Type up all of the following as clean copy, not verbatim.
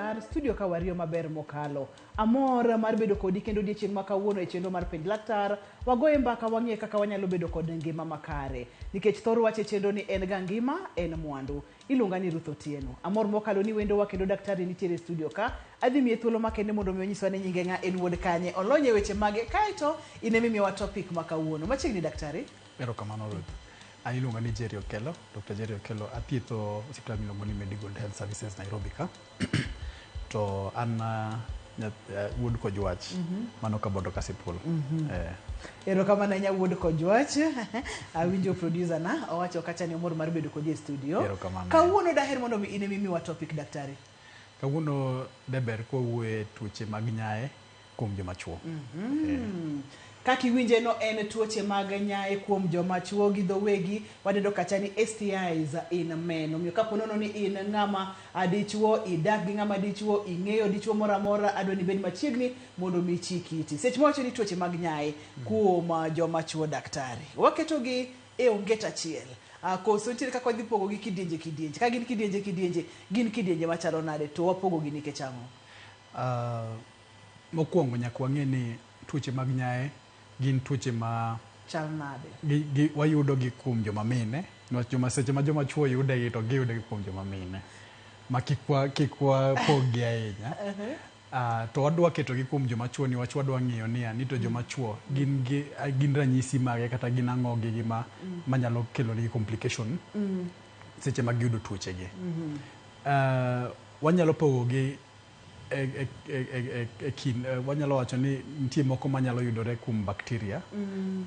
Laktar, studio ka wariyo maber mokalo. Amor mar bedo kodi kendo odiechieng' ma kawuono e chenro mar Penj Laktar. Wagoye mbaka wang'e kaka wanyalo bedo kod ngima makare. Nikech thor wach e chenro ni en ga ngima, en mwandu. Iluonga ni Ruth Otieno. Amor mokalo ni wendowa kendo daktari nitiere e studio ka. Adhi miye thuolo makende mondo mi onyiswa ni nyinge ng'a, en wuod kanye, olony e weche mage, kaeto in ema imiyowa topic ma kawuono. Machiegni daktari. Erokamano Ruth. An iluonga ni Jerry Okello, Dr. Jerry Okello. Athietho osiptal miluongo ni Medigold Health Services Nairobi ka. To an wuod Kojwach, mano Kabondo Kasipul. Erokamano ahinya wuod Kojwach. Awinjo producer na owacho kacha ni omor mar bedo kodi e studio. Erokamano. Kawuono daher mondo mi in ema imiwa topic daktari. Kawuono deber kwawuoye tuoche mag nyaye kuom joma chuo. Kaka iwinje no en tuoche mag nyaye kuom joma chuo gi dho wegi wadendo kacha ni STIs in men. Omiyo kapo nono ni in ng'ama dichuo, idak gi ng'ama dichuo, ing'eyo dichuo moro amora, adwa ni ibed machiegni mondo mi ichik iti. Seche mawacho ni tuoche mag nyaye kuom joma chuo daktari, waketogi e onget achiel. Koso nitiere kaka wadhi pogogi kidienje kidienje. Ka gin kidienje kidienje, gin kidienje machalo nade to wapogogi nikech ang'o? Mokwongo nyaka wang'e ni tuoche mag nyaye gin tuoche ma chal nade? Wayudo gi kuom joma mine, niwach joma seche ma joma chuo yude gi to giyude gi kuom joma mine. Ma kik wapog gi ahinya. To wadwa keto gi kuom joma chuo niwach wadwa ng'iyo niya ni to joma chuo gin gi gin ranyisi mage kata gin ang'o gigi ma manyalo kelo negi complication seche ma giyudo tuoche gi. Wanyalo pogo gi e kind wanyalo wacho ni nitie moko manyalo yudore kuom bacteria,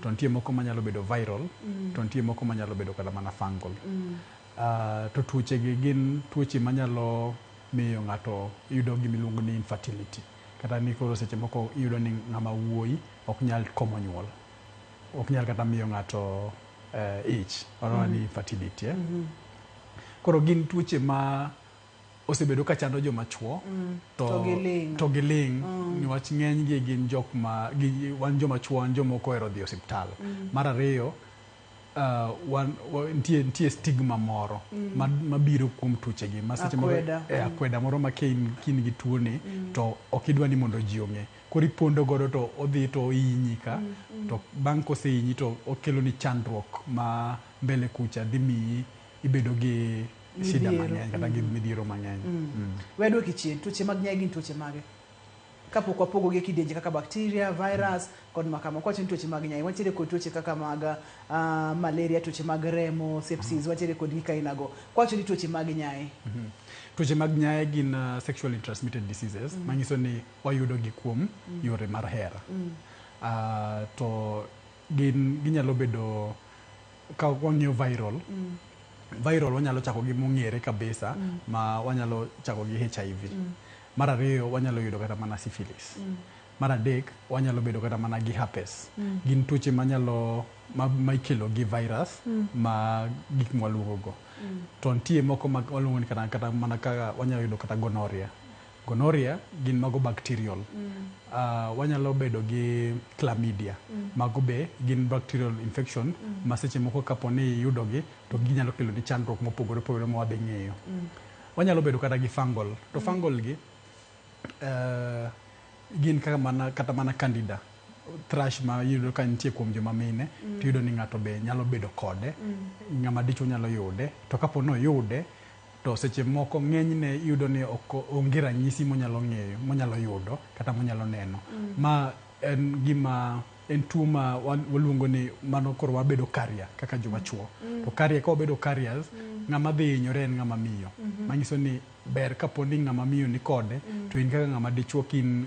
to nitie moko manyalo bedo viral, to nitie moko manyalo bedo kata mana fungal. To tuoche gi gin tuoche manyalo miyo ng'ato yudo gima iluongo ni infertility. Kata ni koro seche moko iyudo ni ng'ama wuoyi ok nyal komo nyuol. Ok nyal kata miyo ng'ato ich. Mano ni infertility. Koro gin tuoche ma osebedo ka chando joma chuo to giling'. To giling' niwach ng'eny gi gin jok ma wan joma chuo wan joma ok ohero dhi osiptal. Mar ariyo, nitie stigma moro mabiro kuom tuoche gi ma seche moko akweda moro ma ka in gi tuo ni to ok idwa ni mondo ji ong'e. Koro ipondo godo to odhi to ohinyi ka, to bang' kosehinyi to okelo ni chandruok ma mbele kucha dhi miyi ibedo gi shida mang'eny kata gi midhiero mang'eny. We aduoki chien, tuoche mag nyaye gin tuoche mage? Kapok wapogogi e kidienje kaka bacteria, virus kod makama. Kwawacho ni tuoche mag nyaye, wantiere kod tuoche kaka mag malaria, tuoche mag remo, sepsis, wantiere kod gik ainago. Kwawacho ni tuoche mag nyaye. Tuoche mag nyaye gin sexually transmitted diseases, manyiso ni wayudo gi kuom yore mar hera. To gin ginyalo bedo ka wang'iyo viral, viral wanyalo chako gi mong'ere kabisa ma wanyalo chako gi HIV. Mar ariyo wanyalo yudo kata mana syphilis. Mar adek wanyalo bedo kata mana gi herpes. Gin tuoche manyalo ma ikelo gi virus ma gik mwaluongo go. To nitie moko ma waluongo ni kata mana kaka wanyalo yudo kata gonorrhea. Gonorrhea gin mago bacterial. Wanyalo bedo gi chlamydia. Mago be gin bacterial infection ma seche moko kapo ni iyudo gi to ginyalo kelo ni chandruok mopogore opogore ma wadhi ng'iyo. Wanyalo bedo kata gi fungal. To fungal gi gin kaka mana, kata mana candida. Thrush ma iyudo ka nitie kuom joma mine, to iyudo ni ng'ato be nyalo bedo kode, ng'ama dichuo nyalo yude, to kapo ni oyude, to seche moko ng'enyne iyudo ni ok onge ranyisi monyalo ng'eyo, monyalo yudo, kata monyalo neno. Ma en gima, en tuo ma waluongo ni mano koro wabedo carrier kaka joma chuo. To carrier, ka wabedo carriers, ng'ama dhi hinyore en ng'ama miyo. Manyiso ni ber kapo ni ng'ama miyo ni kode, to in kaka ng'ama dichuo kin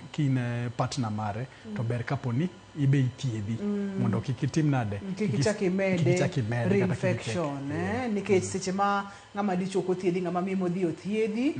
partner mare, to ber kapo ni ibe ithiedhi mondo kik itim nade, kik ichak imede kik ichak imede kata kik ichak reinfection, nikech seche ma ng'ama dichuo ok othiedhi, ng'ama miyo modhi othiedhi,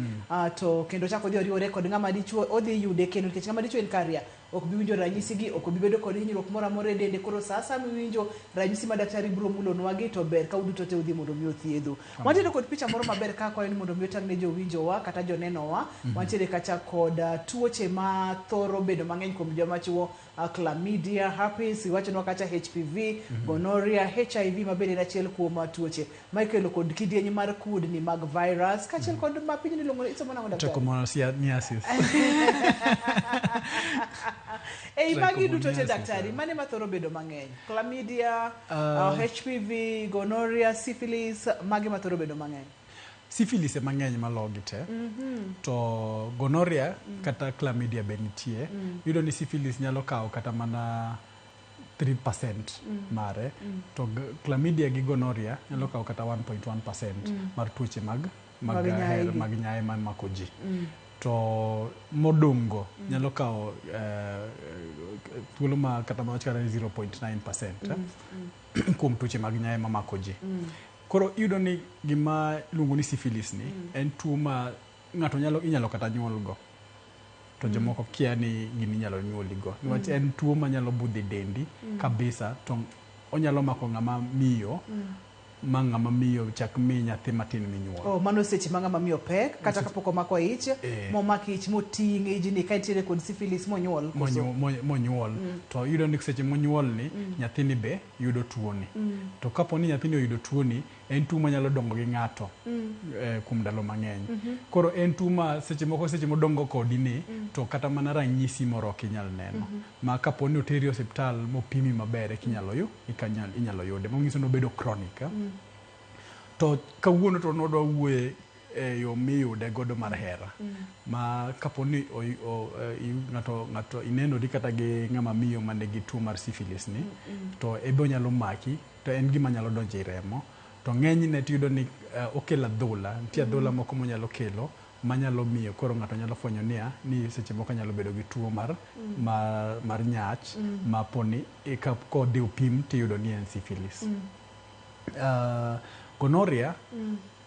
to kendo chak odhi oriwore kod ng'ama dichuo, odhi yude kendo nikech ng'ama dichuo en carrier. Ok bi winjo ranyisi gi, ok obi bedo kod hinyruok moro amora e dende. Koro sa asaya miwinjo ranyisi ma daktari biro mulonwa gi, to ber ka uduto te udhi mondo mi othiedhu. Wantiere kod picha moro maber ka akwayo ni mondo mi otang' ne jowinjowa kata jonenowa. Wantiere kacha kod tuoche ma thoro bedo mang'eny kuom joma chuo, chlamydia, herpes, iwachonwa kacha HPV, gonorrhea, HIV ma bende en achiel kuom tuoche ma ikelo kod kidieny mar kudni mag virus, kaachiel kod ma piny iluongo ni, isomo nang'o, daktari? Trichomoniasis. Ei magi duto te, Trichomoniasis, daktari, mane mathoro bedo mang'eny? Chlamydia, HPV, gonorrhea, syphilis, mage mathoro bedo mang'eny? Syphilis ema ng'eny malogi te. To gonorrhea kata chlamydia be nitie. Iyudo ni syphilis nyalo kawo kata mana 3% mare. To chlamydia gi gonorrhea nyalo kawo kata 1.1% mar tuoche mag Mag nyaye her gi. Mag nyaye mamako ji. To modong' go nyalo kawo thuolo ma kata mawach kata ni 0.9% kuom tuoche mag nyaye mamako ji. Koro iyudo ni gima iluongo ni syphilis ni en tuo ma ng'ato nyalo inyalo kata nyuol go. To jomoko kia ni gini inyalo nyuoli go. Niwach en tuo manyalo budho e dendi kabisa, to onyalo mako ng'ama miyo ma ng'ama miyo chak mi nyathi matin minyuolo. Oh, mano seche ma ng'ama miyo pek kata kapok omako ich, momak ich, moting' ijni ka entiere kod syphilis, monyuol koso? Monyuol to iyudo ni seche monyuol ni, nyathini be yudo tuoni. To kapo ni nyathini oyudo tuoni, en tuo manyalo dongo gi ng'ato kuom ndalo mang'eny. Koro en tuo ma seche moko, seche modongo kodi ni, to kata mana ranyisi moro ok inyal neno. Ma kapo ni oteri e osiptal mopimi maber, eka inyalo yude. Manyiso ni obedo chronic. To kawuono to nwadwa wuoye e yo miyude godo mar hera. Ma kapo ni ng'ato inenori kata gi ng'ama miyo manigi tuo mar syphilis ni, to ebe onyalo maki, to en gima nyalo donjo e remo. To ng'enyne tiyudo ni okelo adhola, nitie adhola moko monyalo kelo manyalo miyo koro ng'ato nyalo fwenyo niya ni seche moko anyalo bedo gi tuo mar nyach ma poni kodhi opim tiyudo ni en syphilis. Gonorrhea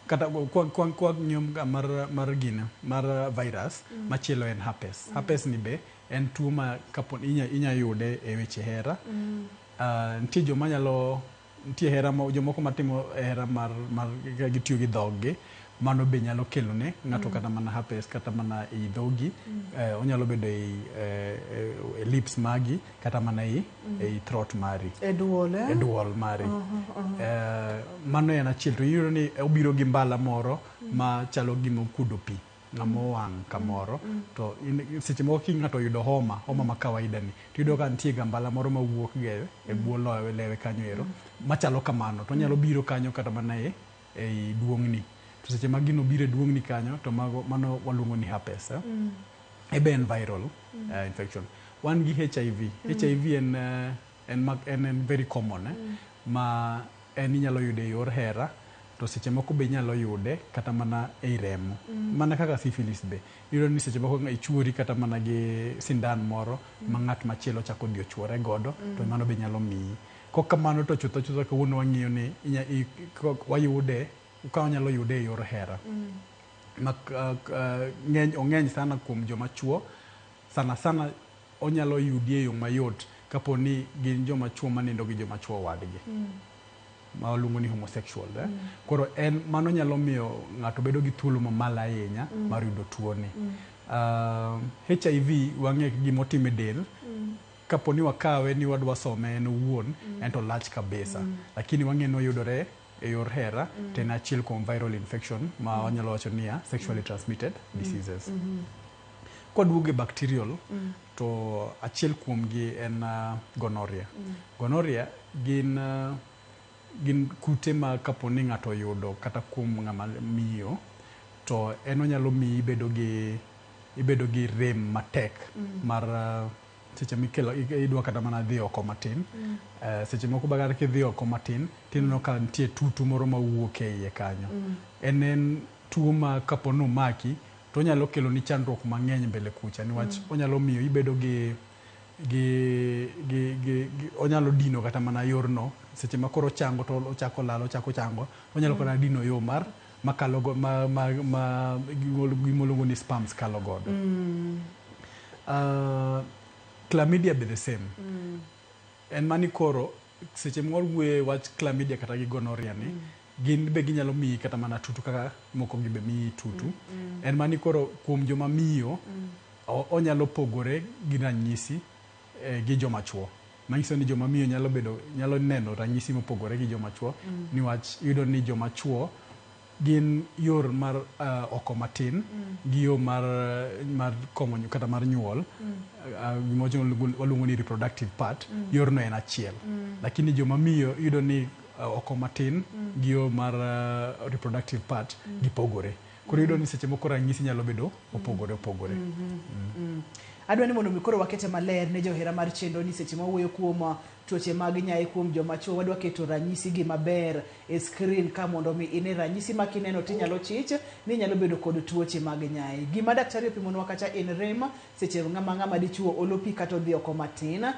kata kwa ng'iyo mar gine mar virus machielo en herpes. Herpes ni be en tuo ma kapo inya yude e weche hera. Nitie joma nyalo nitie hera ma jomoko matimo hera mar gitiyo gi dhog gi, mano be nyalo kelo ne ng'ato kata mana herpes kata mana ei dhogi, onyalo bedo ei lips magi kata mana ei throat mari. E duol, eh? E duol mari. Mano en achiel. To iyudo ni obiro gi mbala moro ma chalo gima okuodo pi, ng'ama owang' kamoro. To seche moko ki ng'ato oyudo homa, homa ma kawaida ni, tiyudo ka nitie ga mbala moro mawuok ga e bwo lewe kanyo ero machalo kamano, to onyalo biro kanyo kata mana ei duong'ni. To seche ma gino biro e duong'ni kanyo, to mago mano waluongo ni herpes. Ebe en viral infection. Wan gi HIV. HIV en very common, ma en inyalo yude e yor hera, to seche moko be inyalo yude kata mana ei remo. Mana kaka syphilis be. Iyudo ni seche moko ichuori kata mana gi sindan moro ma ng'at machielo chako dhi ochuore godo, to mano be nyalo miyi. Kok kamano to chutho chutho kawuono wang'iyo ni wayude, ka wanyalo yude e yor hera. Ma ng'eny, ong'eny sana kuom joma chuo, sana sana onyalo yudi e yo mayot kapo ni gin joma chuo manindo gi joma chuo wadgi. Ma waluongo ni homosexual. Koro en mano nyalo miyo ng'ato bedo gi thuolo mamalo ahinya mar yudo tuoni. HIV wang'e gimotimo e del. Kapo ni wakawe ni wadwa some en owuon, en to lach kabisa. Lakini wang'e ni oyudore e yor hera, to en achiel kuom viral infection ma wanyalo wacho niya sexually transmitted diseases. Kwaduogo e bacterial, to achiel kuomgi en gonorrhea. Gonorrhea gin kute ma kapo ni ng'ato oyudo kata kuom ng'ama miyo, to en onyalo miyi ibedo gi rem matek mar seche mikelo idwa kata mana dhi oko matin. Seche moko ba kata kidhi oko matin, tineno ka nitie tutu moro mawuok e iye kanyo. En tuo ma kapo ni omaki, to onyalo kelo ni chandruok mang'eny mbele kucha, niwach onyalo miyo ibedo gi onyalo dino kata mana yorno seche ma koro ochango to ochako lal, ochako chango, onyalo kata dino yo mar makalo go ma gima luongo ni sperms kalo godo. Chlamydia be the same. En mani koro seche ma wawuoye wach chlamydia kata gi gonorrhea ni, gin be ginyalo miyi kata mana tutu kaka moko gi be miyi tutu. En mani koro kuom joma miyo, onyalo pogore gi ranyisi gi joma chuo. Manyiso ni joma miyo nyalo bedo nyalo neno ranyisi mopogore gi joma chuo, niwach iyudo ni joma chuo gin yor mar oko matin gi yo mar komo kata mar nyuol, gima waluongo ni reproductive part, yorno en achiel. Lakini joma miyo iyudo ni oko matin gi yo mar reproductive part gipogore. Koro iyudo ni seche moko ranyisi nyalo bedo opogore opogore. Adwa ni mondo mi koro wakete maler ne johera mar chenro ni seche mawuoyo kuom tuoche mag nyaye kuom joma chuo, wadwa keto ranyisi gi maber e screen ka mondo mi ine ranyisi ma kineno tinyalo chich ni inyalo bedo kod tuoche mag nyaye. Gima daktari opimonwa kacha en rem seche ng'ama ng'ama dichuo olo pi kata odhi oko matin,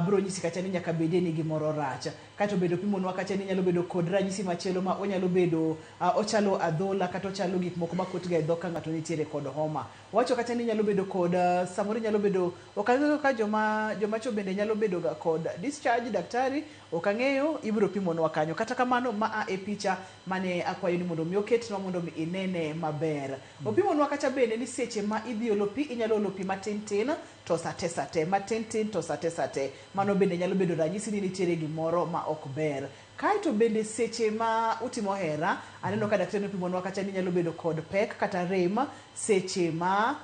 bro nyisi kacha ni nyaka bedie ni gimoro rach. Kato bende opimonwa kacha ni nyalo bedo kod ranyisi machielo ma onyalo bedo ochalo adhola kata ochalo gik moko makuot ga e dhok ka ng'ato nitiere kod homa. Wacho kacha ni nyalo bedo kod samoro nyalo bedo ok ang'eyo ka joma chuo bende nyalo bedo ga kod discharge daktari ok ang'eyo ibiro pimonwa kanyo. Kata kamano ma a e picha mane akwayo ni mondo mi oketnwa mondo mi inene maber. Opimonwa kacha bende ni seche ma idhi olo pi inyalo olo pi matin tin to sate sate matin tin to sate sate. Mano bende nyalo bedo ranyisi ni nitiere gimoro ma ok ber. Kaeto bende seche ma utimo hera, aneno ka daktari nopimonwa kacha ni nyalo bedo kod pek kata rem seche ma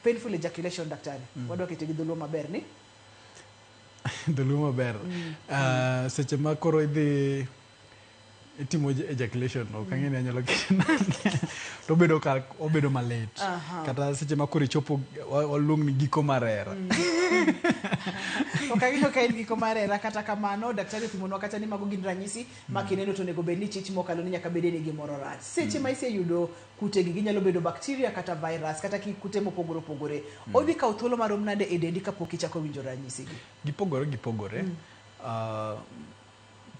painful ejaculation daktari. Wadwa kete gi dholuo maber ni? Dholuo maber. Seche ma koro idhi itimo ejaculation ok ang'e ni anyalo kete nade. To obedo ka obedo malit. Kata seche ma koro ichopo waluong ni giko mar hera. Ok ang'eyo ka en giko mar hera kata kamano daktari opimonwa kacha ni mago gin ranyisi ma kineno to onego bed ni chich mokalo ni nyaka bedie ni gimoro rach. Seche ma iseyudo kute gi ginyalo bedo bacteria kata virus kata kute mopogore opogore. Odhi kawo thuolo marom nade e dendi kapok ichako winjo ranyisi gi? Gipogore gipogore.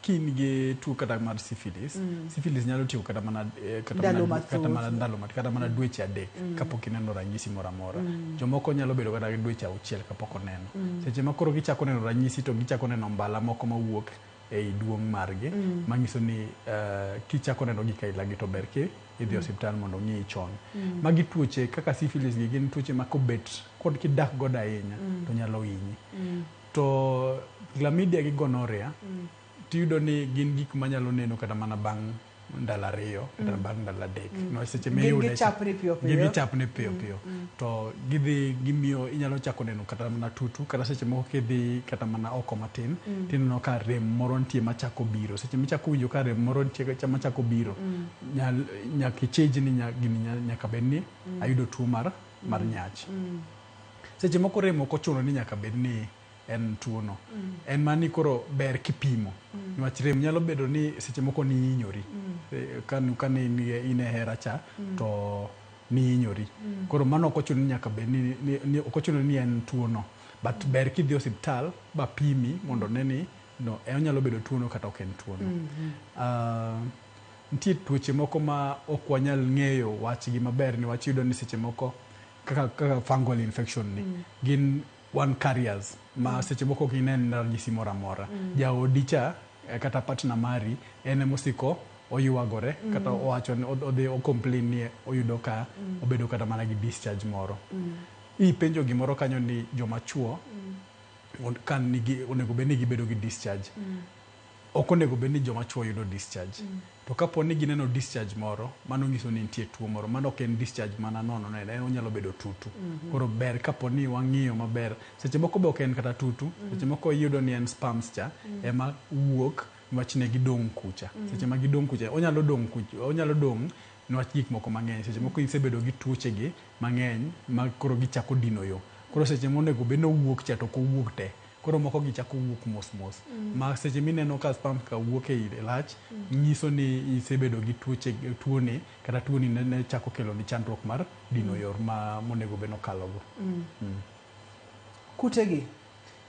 Ka in gi tuo kata mar syphilis, syphilis nyalo tieko kata mana Ndalo kata mana mathoth. ndalo kata mana dweche 3 kapok ineno ranyisi moro amora. Jomoko nyalo bedo kata gi dweche 6 kapok oneno. Seche ma koro gichako neno ranyisi to gichako neno mbala moko mawuok ei duong' margi, manyiso ni kichako neno gik aila gi to ber ki idhi osiptal mondo ong'iyi chon. Magi tuoche kaka syphilis gi gin tuoche ma kobet kod kidak godo ahinya to nyalo hinyi. To chlamydia gi gonorrhea tiyudo ni gin gik manyalo neno kata mana bang' ndalo 2 kata bang' ndalo 3. No seche Gin miyude gichapni piyo gin piyo. gichapni piyo piyo. To gidhi gimiyo inyalo chako neno kata mana tutu kata seche moko kidhi kata mana oko matin tineno ka rem moro nitie machako biro. Seche michako winjo ka rem moro nitie machako biro, nyaka ichij ni gini nyaka bed ni ayudo tuo mar nyach. Seche moko rem ok ochuno ni nyaka bed ni en tuo no. En mani koro ber kipimo. Niwach rem nyalo bedo ni seche moko nihinyori. Ka ne in e hera cha to nihinyori. Koro mano ok ochuno ni nyaka bed ni ok ochuno ni en tuo no. But ber kidhi osiptal ba pimi mondo ne ni no onyalo bedo tuo no kata ok en tuo no. Nitie tuoche moko ma ok wanyal ng'eyo wachgi maber niwach iyudo ni seche moko kaka fungal infection ni gin one carriers ma seche moko ok inen ranyisi moro amora. Jaodi cha kata partner mari en emosiko oywagore kata owacho ni odhi o complain ni oyudo ka obedo kata mana gi discharge moro. Ipenjo gimoro kanyo ni joma chuo ka nigi onego bed ni gibedo gi discharge. Ok onego bed ni joma chuo yudo discharge. To kapo ni gineno discharge moro, mano nyiso ni nitie tuo moro. Mano ok en discharge mana nono no, en onyalo bedo tutu. Koro ber kapo ni wang'iyo maber. Seche moko be ok en kata tutu. Seche moko iyudo ni en sperms cha ema wuok niwach ne gidong' kucha. Seche ma gidong' kucha, onyalo dong' kucha, onyalo dong' niwach gik moko mang'eny. Seche moko isebedo gi tuoche gi mang'eny ma koro gichako dino yo. Koro seche monego bed ni owuok cha to ok owuok te. Koro moko gichako wuok mos mos. Ma seche mineno ka sperm ka wuok e lach, nyiso ni isebedo gi tuoche, tuoni kata tuoni ne chako kelo ni chandruok mar dino yor ma monego bed ni okalogo. Kutegi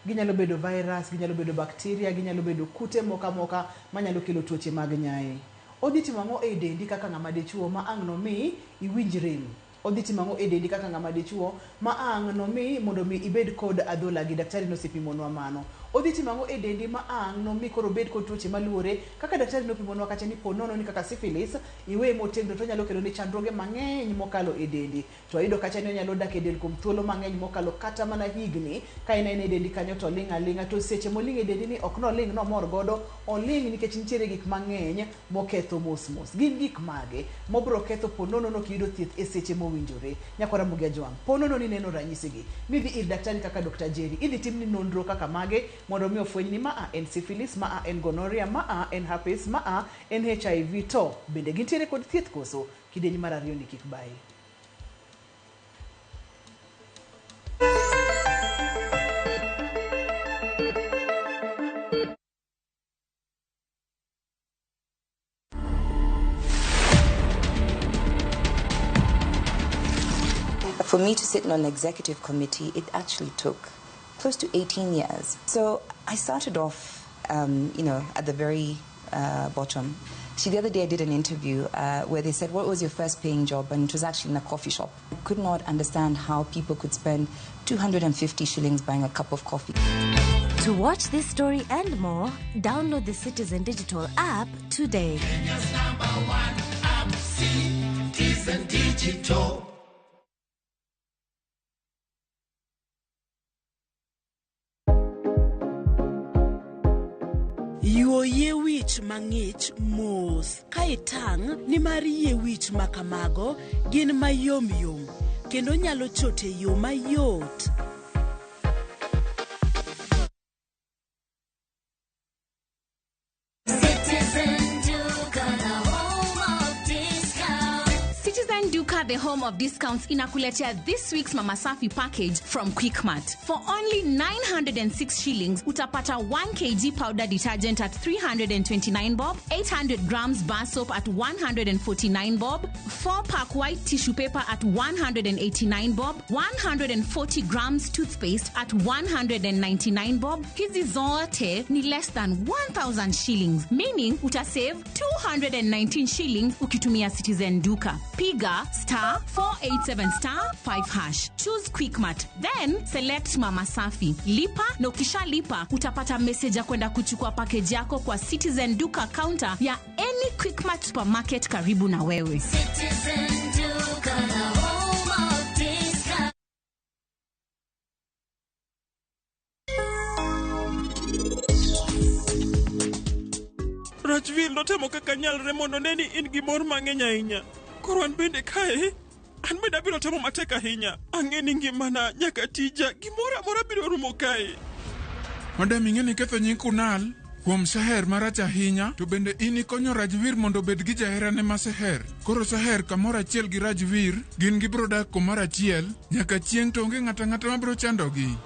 ginyalo bedo virus, ginyalo bedo bacteria, ginyalo bedo kute moko amoka manyalo kelo tuoche mag nyaye. Odhi timo ang'o e dendi kaka ng'ama dichuo ma ang' nomi iwinj rem? Odhi timo ang'o e dendi kaka ng'ama dichuo ma ang' nomi mondo mi ibed kod adhola gi? Daktari nosepimonwa mano. Odhi timo ang'o e dendi ma ang' nomi koro obed kod tuoche maluore kaka daktari nopimonwa kacha ni po nono ni kaka syphilis iweye motegno to onyalo keloni chandruoge mang'eny mokalo e dendi. To wayudo kacha ni onyalo dak e del kuom thuolo mang'eny mokalo kata mana higni ka en aena e dendi kanyo to oling' aling'a to seche moling' e dendi ni ok noling' nomor godo oling' nikech nitiere gik mang'eny moketho mos mos. Gin gik mage mobro ketho po nono ni ok iyudo thieth e seche mowinjore? Nyakwar Ramogi Ajwang', po nono ni ineno ranyisi gi midhi ir daktari kaka Dr. Jerry, idhi timni nonro kaka mage mondo mi ofweny ni ma a en syphilis, ma a en gonorrhea, ma a en herpes, ma a en HIV to bende gintiere kod thieth koso? Kidieny mar ariyo ni kik bayi. For me to sit on an executive committee, it actually took close to 18 years. So I started off, at the very bottom. See, the other day I did an interview where they said, what was your first paying job? And it was actually in a coffee shop. I could not understand how people could spend 250 shillings buying a cup of coffee. To watch this story and more, download the Citizen Digital app today. Kenya's number one app, Citizen Digital. Yuo yie wich mang'ich mos ka itang' nimar yie wich ma kamago gin mayom yom kendo nyalo chot e yo mayot. Citizen Duka, the home of discount. Citizen Duka, the home of discounts, inakuletea this week's Mama Safi package from Quickmart. For only 906 shillings, utapata 1 kg powder detergent at 329 bob, 800 grams bar soap at 149 bob, 4-pack white tissue paper at 189 bob, 140 grams toothpaste at 199 bob. Hizi zote ni less than 1000 shillings, meaning utasave 219 shillings ukitumia Citizen Duka. Piga star 487 star 5 hash. Choose Quickmart, then select Mama Safi. Lipa na ukishalipa utapata message ya kwenda kuchukua package yako kwa Citizen Duka counter ya any Quickmart supermarket karibu na wewe. Citizen Duka, the home of discount. Rajvir notemo kaka nyalre mondo ne ni in gi mor mang'eny ahinya. Koro an bende kae, an bende abiro temo matek ahinya. Ang'e ni ngimana nyaka tija, gimoro amora biro rumo kae. Madam, ing'e ni ketho nying Kunal kuom Seher marach ahinya, to bende in ikonyo Rajvir mondo obed gi jaherane ma Seher. Koro Seher kamoro achiel gi Rajvir gin gibiro dak kumoro achiel nyaka chieng' to onge ng'ato ang'ata mabiro chandogi.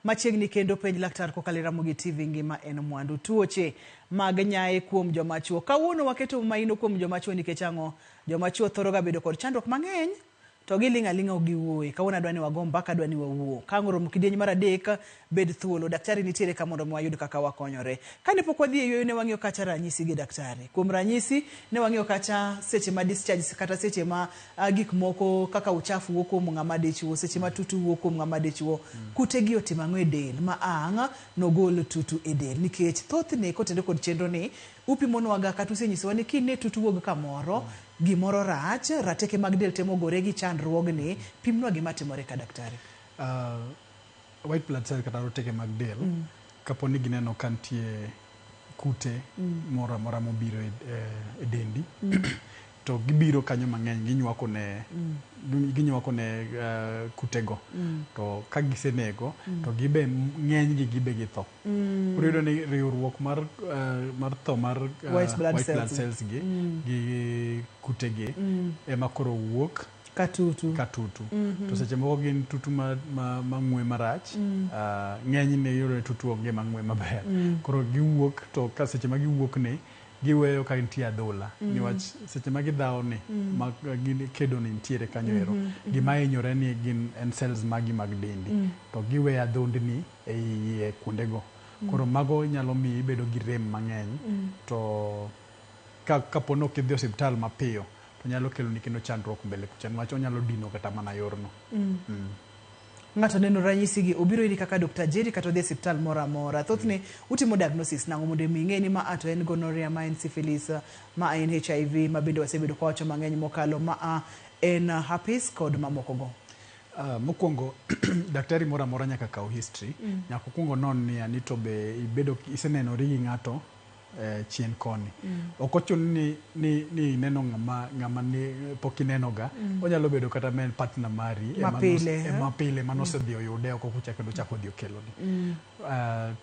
Machiegni kendo penj laktar kokalo e Ramogi TV ngima en mwandu. Tuoche mag nyaye kuom joma chuo. Kawuono waketo maino kuom joma chuo nikech ang'o? Joma chuo thoro ga bedo kod chandruok mang'eny to giling' aling'a ok giwuoye. Kawuono adwa ni wago mbaka, adwa ni wawuo. Ka ang' oromo kidieny mar adek, bed thuolo. Daktari nitiere ka mondo mi wayud kaka wakonyore. Kane pok wadhi e yueyo ne wang'iyo kacha ranyisi gi daktari. Kuom ranyisi, ne wang'iyo kacha seche ma discharge kata seche ma gik moko kaka uchafu wuok kuom ng'ama dichuo, seche ma tutu wuok kuom ng'ama dichuo. Kute gi otimo ang'o e del ma ang' nogol tutu e del? Nikech thothne kotenore kod chenro ni, upimonwaga kata usenyisowa ni kine tutu wuog kamoro, gimoro rach, rateke mag del temo gore gi chandruogni. Pimnwa gima timore ka daktari. White blood cell kata roteke mag del, kapo ni gineno ka nitie kute moro amora mobiro e dendi, to gibiro kanyo mang'eny, ginywako ne kutego. To ka gisenego, to gibe ng'enygi gibe githo. Koro iyudo ni riwruok mar tho mar white blood white blood cells cells gi kutegi ema koro wuok. Katutu. Katutu. Mhm. To seche moko gin tutu ma, ma, ma ng'we marach. Ng'enyne iyudo ni tutu onge mang'we maber. Koro giwuok to ka seche ma giwuok ni giweyo ka nitie adhola. Niwach seche ma gidhawo ni ma gin kedo ni nitiere kanyo ero. Gima hinyore ni gin en cells magi mag dendi. To giweyo adhondni e iye kuondego. Koro mago nyalo miyo ibedo gi rem mang'eny. To ka kapo ni ok idhi osiptal mapiyo to nyalo keloni kendo chandruok mbele kucha niwach onyalo dino kata mana yorno. Ng'ato neno ranyisi gi obiro iri kaka Dr. Jerry kata odhi e osiptal moro amora. Thothne utimo diagnosis nang'o mondo mi ing'e ni ma a to en gonorrhea, ma en syphilis, ma en HIV ma bende wasebedo ka wacho mang'eny mokalo, ma a en herpes kod mamoko go. Mokwongo daktari moro amora nyaka kaw history. Nyaka okwong onon niya ni to be ibedo isenenori gi ng'ato chien koni. Ok ochuno ni, ni, ni ineno ng'ama, ng'ama ni pok ineno ga. Onyalo bedo kata ma en partner mari ema Mapile, eh? ema pile manosedhi oyude oko kucha kendo ochako odhi okeloni.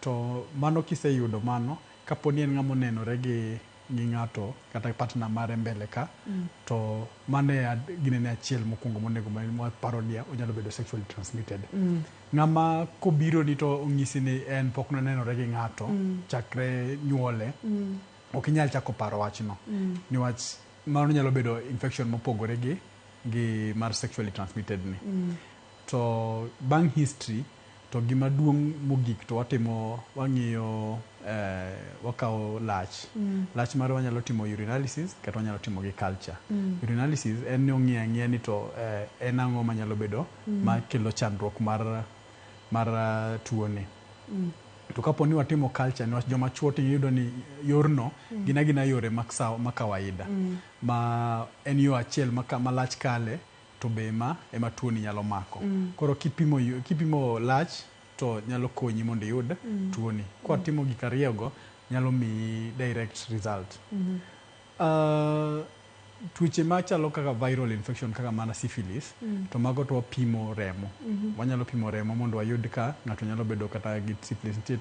To mano kiseyudo mano, kapo ni en ng'ama onenore gi, gi ng'ato kata partner mare mbele ka, to mano e ginene achiel mokwongo monego waparo ni onyalo bedo sexually transmitted. Ng'ama kobiro ni to onyisi ni en pok nonenore gi ng'ato chakre nyuole, ok inyal chako paro wachno. Niwach mano nyalo bedo infection mopogore gi, gi mar sexually transmitted ni. To bang' history, to gima duong' mogik to watimo, wang'iyo wakawo lach. Lach mare wanyalo timo urinalysis kata wanyalo timo gi culture. Urinalysis en ni ong'iyo ang'iya ni to en ang'o manyalo bedo makelo chandruok mar, mar tuo ni. To kapo ni watimo culture niwach joma chuo to iyudo ni yorno gin agina yore ma kawaida. Ma en yo achiel ma, ma lach kale to be ma ema tuoni nyalo mako. Koro kipimo, kipimo lach to nyalo konyi mondo iyud tuoni. Kwatimo gik ariyogo nyalo miyi direct result. Tuoche machalo kaka viral infection kaka mana syphilis to mago to wapimo remo. Wanyalo pimo remo mondo wayud ka ng'ato nyalo bedo kata gi syphilis. Nitie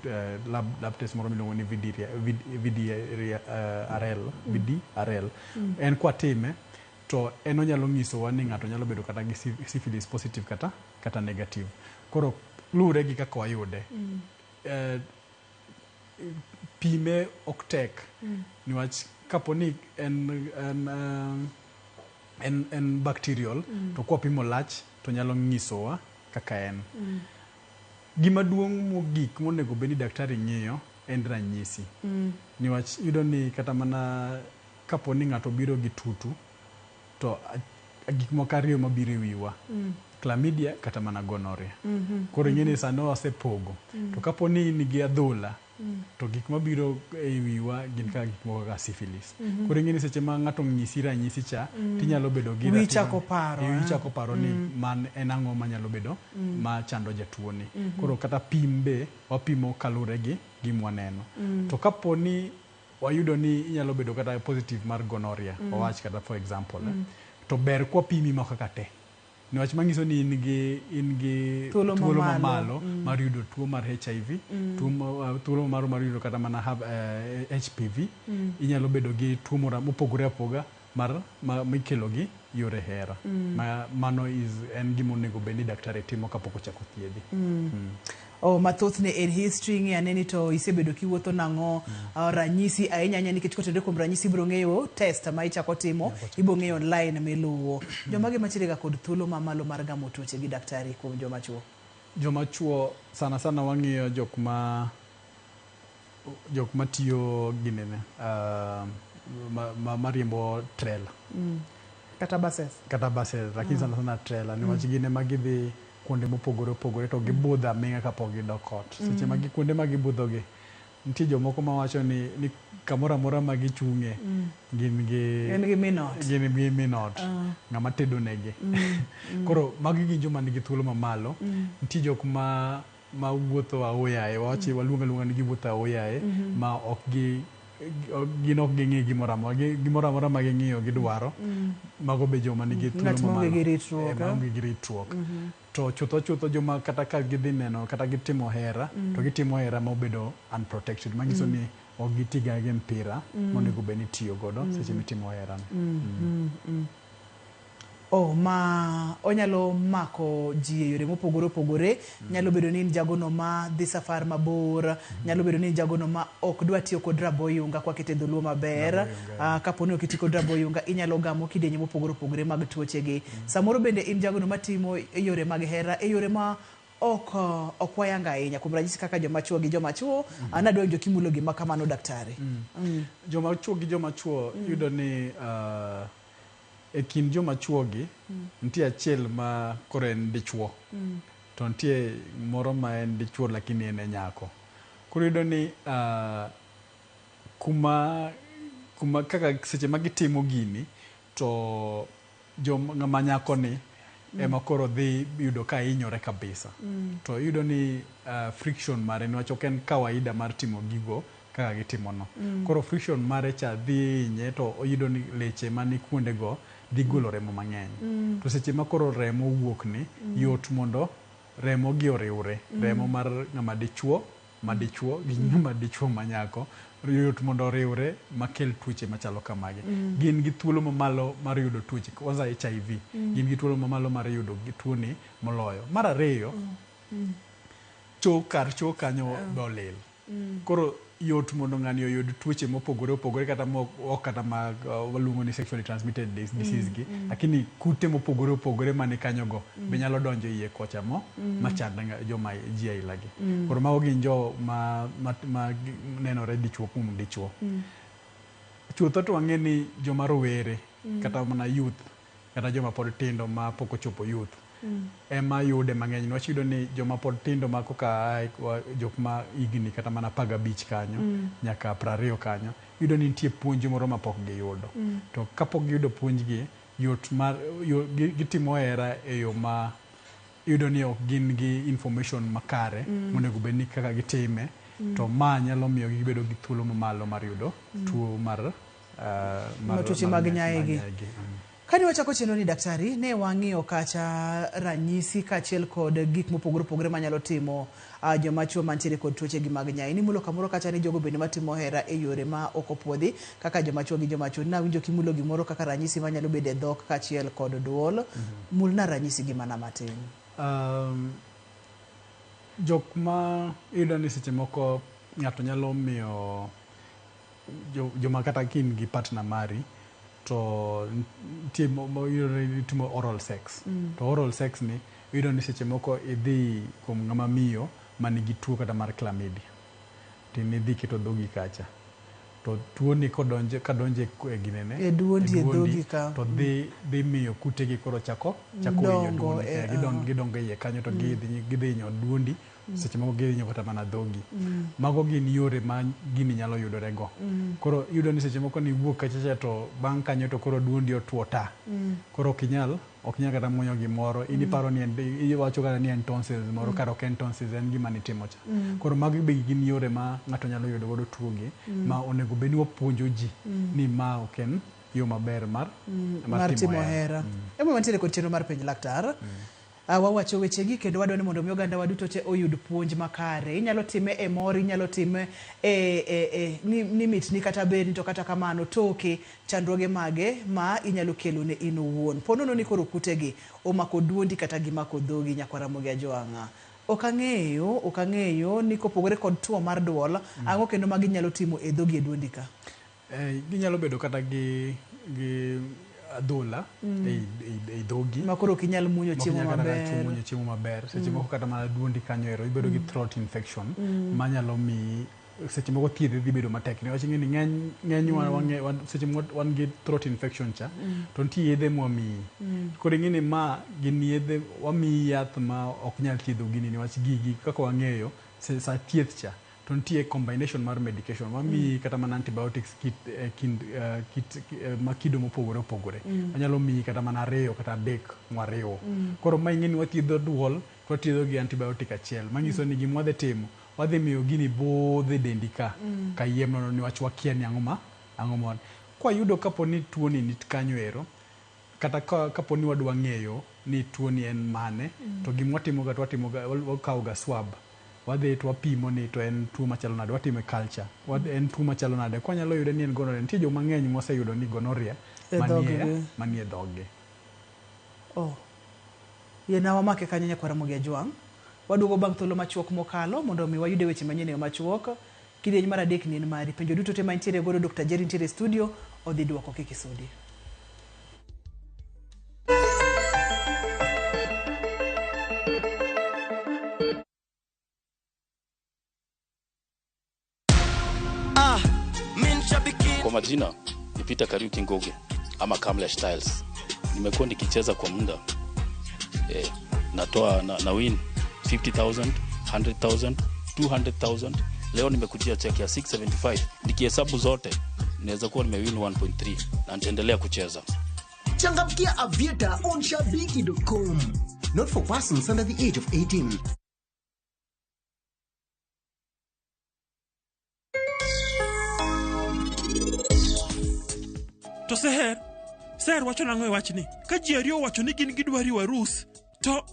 lab test moro miluongo ni VDRL, VDRL. En kwatime to en onyalo nyisowa ni ng'ato nyalo bedo kata gi syphilis positive kata, kata negative. Koro luwre gi kaka wayude. Pime ok tek niwach kapo ni en, en, en, en bacterial to kwapimo lach to nyalo nyisowa kaka en. Gima duong' mogik monego bed ni daktari ng'iyo en ranyisi. Niwach iyudo ni kata mana kapo ni ng'ato biro gi tutu to gik moko ariyo mabiro e wiwa. Chlamydia kata mana gonorrhea. Koro ing'e ni sani wasepogo. To kapo ni in gi adhola to gik mabiro e wiwa gin kaka gik moko kaka syphilis. Koro ing'e ni seche ma ng'ato onyisi ranyisi cha tinyalo bedo gi Wiyi ratiro chako ni- paro, wiyi eh? chako paro ni man en ang'o manyalo bedo ma chando jatuo ni. Koro kata pim be wapimo kaluwore gi gimwaneno. To kapo ni wayudo ni inyalo bedo kata positive mar gonorrhea, wawach kata for example, to ber kwapimi moko kaka te. Niwach manyiso ni in gi, in gi Thuolo thuolo mamalo. mamalo mar yudo tuo mar HIV, tuo thuolo mamalo mar yudo kata mana HPV, inyalo bedo gi tuo moro mopogore apoga mar mikelo gi yore hera. Ma, mano is en gima onego bed ni daktari timo kapok ochako thiedhi. Oh, mathothne en history ng'i ane ni to isebedo kiwuotho nang'o, ranyisi ahinya ahinya nikech kotenore kuom ranyisi ibiro ng'eyo test ma ichako timo, ibiro ng'eyo line miluwo. Jomage machire ga kod thuolo mamalo mar gamo tuoche gi daktari kuom joma chuo? Joma chuo sana sana wang'iyo jok ma jok matiyo ginene mariembo trailer. Kata buses. Kata buses, lakini sana sana trailer niwach gin ema gidhi kuonde mopogore opogore to gibudho aming'a kapok gidok ot. Seche ma kuonde ma gibudhogi, nitie jomoko mawacho ni, ni kamoro amora ma gichung'e gin gi En gi minot. Gin gi minot. Ng'ama tedo negi. Koro magi gin joma nigi thuolo mamalo. Nitie jok ma mawuotho aoyaye, wawachi waluongo aluonga ni giwuotho aoyaye, ma ok gi gin ok ging'i gimoro amora, gimoro amora ma ging'iyo gidwaro. Mago be joma nigi thuolo Ng'at maonge mamalo. gi ritruok, eh? Maonge gi ritruok. To chutho chutho joma kata ka gidhi neno kata gitimo hera, to gitimo hera mobedo unprotected, manyiso ni ok gitiga gi mpira monego bed ni itiyo godo seche mitimo hera no. Oh, ma onyalo mako ji e yore mopogore opogore. Nyalo bedo ni in jagono ma dhi safar mabor, nyalo bedo ni in jagono ma ok dwa tiyo kod raboyunga kwa kete dholuo maber. Kapo ni ok iti kod raboyunga, inyalo gamo kidienje mopogore opogore mag tuochegi. Samoro bende in jagono matimo e yore mag hera, e yore ma ok ok wayanga ahinya, kuom ranyisi kaka joma chuo gi joma chuo. An adwa winjo kimulo gima kamano, daktari. Joma chuo gi joma chuo, yudo ni e kind joma chuo gi nitie achiel ma koro en dichuo, to nitie moro ma en dichuo lakini en e nyako. Koro iyudo ni kuma kaka seche ma gitimo gini to jom ng'ama nyako ni ema koro dhi yudo ka hinyore kabisa. To iyudo ni friction mare, niwach ok en kawaida mar timo gigo kaka gitimo no. Koro friction mare cha dhi hinye, to oyudo ni leche mani kuonde go dhi golo remo mang'eny. To seche ma koro remo wuok ni, yot mondo remo gi oriwre. Remo mar ng'ama dichuo ma dichuo gi ng'ama dichuo ma nyako yot mondo oriwre makel tuoche machalo kamagi. Gin gi thuolo mamalo mar yudo tuoche, kwanza HIV. Gin gi thuolo mamalo mar yudo gi tuoni moloyo. Mar ariyo, cho kar cho kanyo be olil. Koro yot mondo ng'ani oyud tuoche mopogore opogore, kata mok ok kata mag waluongo ni sexually transmitted disease gi, lakini kute mopogore opogore mani kanyo go be nyalo donjo iye kocha mo machand joma ji aila gi. Koro mago gin jo ma nenore dichuo kuom dichuo. Chutho to wang'e ni joma rowere, kata mana youth, kata joma pod tindo ma pok ochopo youth ema yude mang'eny, niwach iyudo ni joma pod tindo ma koka ae jok ma higni kata mana 15 kanyo nyaka 20 kanyo, iyudo ni nitie puonj moro ma pok giyudo. To kapok giyudo puonj gi, yot mar gitimo hera e yo ma iyudo ni ok gin gi information makare monego bed ni kaka gitime. To ma nyalo miyo gibedo gi thuolo mamalo mar yudo tuo mar tuoche mag nyaegi. Kane wachako chenro ni, daktari, ne wang'iyo kacha ranyisi kaachiel kod gik mopogore opogore manyalo timo joma chuo mantiere kod tuoche gi mag nyai. Nimulo kamoro kacha ni jogo bende matimo hera e yore ma ok opuodhi kaka joma chuo gi joma chuo. Nawinjo kimulo gimoro kaka ranyisi manyalo bedo e dhok kaachiel kod duol. Mulna ranyisi gi mana matin. Jok ma iyudo ni seche moko ng'ato nyalo miyo joma kata kin gi partner mari to nitie iyudo ni itimo oral sex. To oral sex ni iyudo ni seche moko idhi kuom ng'ama miyo manigi tuo kata mar chlamydia, to nidhi keto dhogi kacha, to tuo ni kodonjo kadonjo e ginene E duondi, e dhogi ka. To dhi miyo kutegi koro chako hinyo dongo duondi. Gidongo iye kanyo to gidhi hinyo duondi, seche moko gihinyo kata mana dhogi. Mago gin yore ma gini nyalo yudore go. Koro iyudo ni seche moko niwuok kacha cha, to bang' kanyo to koro duondi otuo ta. Koro ok inyal kata muonyo gimoro. In iparo ni en, iwacho kata ni en tonsils moro, kar ok en tonsils, en gima nitimo cha. Koro magi be gin yore ma ng'ato nyalo yudo godo tuo gi, ma onego bed ni wapuonjo ji ni ma ok en yo maber mar mar timo hera. Emo wantiere kod chenro mar Penj Laktar. Wawacho wechegi kendo wadwa ni mondo mi oganda wa duto te oyud puonj makare. Inyalo time e mor, inyalo time e ni mitni kata berni, to kata kamano toke chandruoge mage ma inyalo kelo ne in owuon. Po nono ni koro kutegi omako duondi kata gimako dhogi, nyakwar Ramogi Ajwang'a. Ok ang'eyo ni kopogore kod tuo mar duol, ang'o kendo ma ginyalo timo e dhogi, e duondi ka? Ginyalo bedo kata gi adhola ei dhogi. Ma koro ok inyal muonyo ma ok chiemo inyal kata maber. Muonyo chiemo maber. Seche moko kata mana duondi kanyo ero ibedo gi throat infection manyalo miyi seche moko thiedhe dhi bedo matek, niwach ing'e ni ng'enywa seche moko wan gi throat infection cha, to nitie yedhe mwamiyi. Koro ing'e ni ma gin yedhe wamiyi, yath ma ok nyal thiedho gini, niwach gigi kaka wang'eyo sa thieth cha to nitie combination mar medication wamiyi, kata mana antibiotics kit, kind, kit ma kido mopogore opogore. Wanyalo miyi kata mana ariyo kata adek mwariwo. Koro ma ing'e ni wathiedho duol to wathiedho gi antibiotic achiel, manyiso ni gima wadhi timo, wadhi miyo gini budho e dendi ka kayiem nono, niwach wakia ni ang'o ma kwayudo kapo ni tuoni nit kanyo ero, kata kapo ni wadwa ng'eyo ni tuoni en mane. To gima watimoga to watimoga, wakawo ga swab, wadhi to wapimo ni to en tuo machalo nade, watimo culture. En tuo machalo nade, kwanyalo yude ni en gonorrhea. Nitie joma ng'eny moseyudo ni gonorrhea e manie dhoggi. Manie dhoggi. Oh. Yiena wamake kanyo nyakwar Ramogi Ajwang'. Waduogo bang' thuolo machuok mokalo mondo mi wayude weche manyien e yo machuok. Kidieny mar adek ni en mari. Penjo duto te mantiere godo Dr. Jerry nitiere e studio odhi duoko kik isudi. Kwa majina ni Peter Kariuki Ngugi ama Kamlesh Styles. Nimekuwa nikicheza kwa muda natoa na win 50,000, 100,000, 200,000. Leo nimekujia check ya 675. Nikihesabu zote naweza kuwa nimewin 1.3 na nitaendelea kucheza. Changamkia Aviator on shabiki.com. Not for persons under the age of 18. To Seher, Seher wacho nang'o e wachni? Ka ji ariyo owacho ni gin gidwa riwo arus, to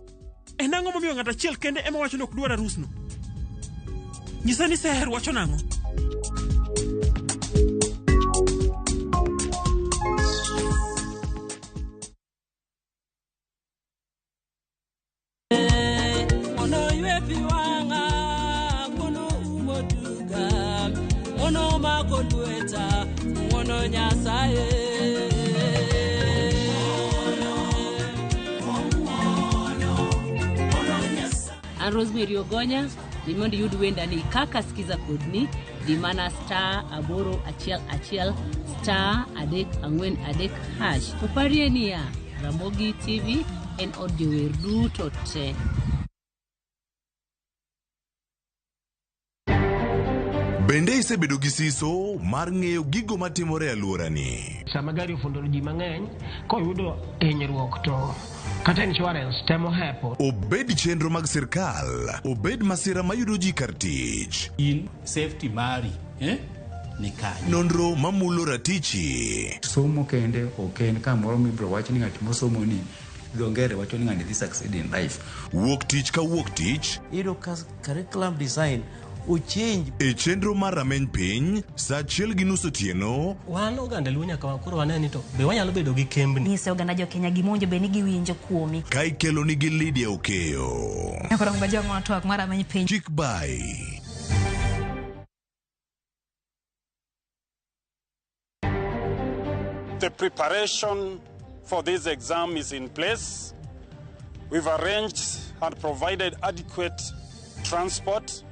en ang'o momiyo ng'ato achiel kende ema wacho ni ok dwar arusno? Nyisa ni Seher wacho nang'o? Mondo ywe pi wang'a, ng'wono umo duga, ng'wono mako lweta, ng'wono Nyasaye. An Rosemary Ogonya, ni mondo iyud wenda ni kaka sikiza kodni, di mana *811 *343#. To parie niya, Ramogi TV en od jower duto te. Bende isebedo gi siso mar ng'eyo gigo matimore e alworani? Sama gari ofundo ji mang'eny, koyudo hinyruok to kata insurance temo hepo. Obed chenro mag sirkal, obed masira mayudo ji kar tich. In safety mari, ni kanye? Nonro mamulo ratichi. Somo kende ok en kamoro mibiro wach ni ng'at mosomo ni dho ngere wacho ni ng'ani dhi succeed in life. Wuok tich ka wuok tich. Iyudo ka curriculum design ochange. E chenro mar rameny piny, saa 1:30 otieno. Wan oganda Luo nyaka koro wane ni to be wanyalo bedo gi kembni. Nyise oganda jo Kenya gima owinjo bed ni giwinjo kuomi. Ka ikelo nigi Lydia Okeyo. Nyakoro mbajo twak mar rameny piny. Chik bai. The preparation for this exam is in place. We've arranged and provided adequate transport.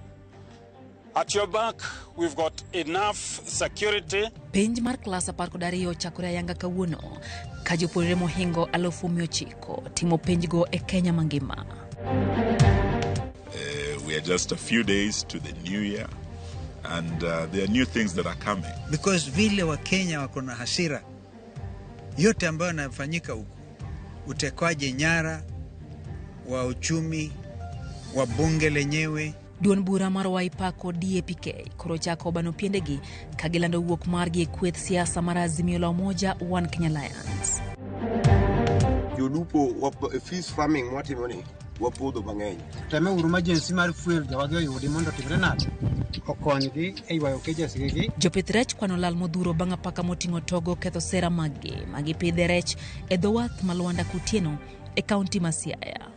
At your back, we've got enough security. Penj mar klas 12 ochakore ayanga kawuono ka jopuonjre mohingo 900,000 timo penjgo e Kenya mangima. We are just a few days to the new year and there are new things that are coming. Because vile wa Kenya wako na hasira yote ambayo yanafanyika huku, utekwaji nyara wa uchumi wa bunge lenyewe. Duond bura mar Wiper kod DAPK koro chako bano piendegi ka gilando wuok margi e kweth siasa mar Azimio la Umoja One Kenya Alliance. Jolupo fish farming mwatimo ni wapodho mang'eny. Teme uru emergency mar fuel jowadhi oyudi mondo otimre nade okonygi e ywayo cages gi. Jopith rech kwano lal modhuro bang' apaka moting'o togo ketho sera maggi magipidhe rech e dho wath ma Lwanda Kutieno e kaunti ma Siaya.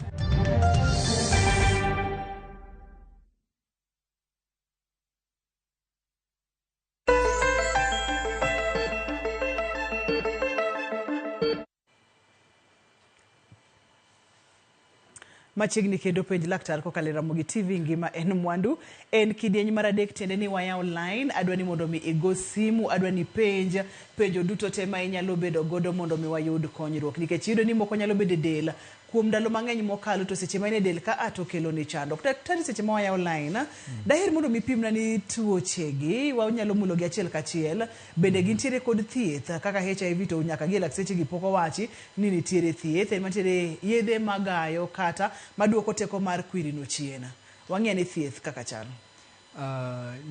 Machiegni kendo penj laktar kokalo e Ramogi TV ngima en mwandu. En kidieny mar adek tiende ni wayaw line. Adwa ni mondo mi igo simu, adwa ni penj penjo duto te ma inyalo bedo godo mondo mi wayud konyruok. Nikech iyudo ni moko nyalo bedo e del kuom ndalo mang'eny mokalo to seche ma in e del ka a to kelo ni chandruok. Daktari seche ma wayaw line, daher mondo mi pimna ni tuochegi wanyalo mulo gi achiel kachiel. Bende gintiere kod thieth kaka HIV to nyaka gi e lakteche gi pok owachi ni nitiere thieth. En mantiere yedhe magayo kata maduoko teko mar kwirino chien. Wang'e ni thieth kaka chalo.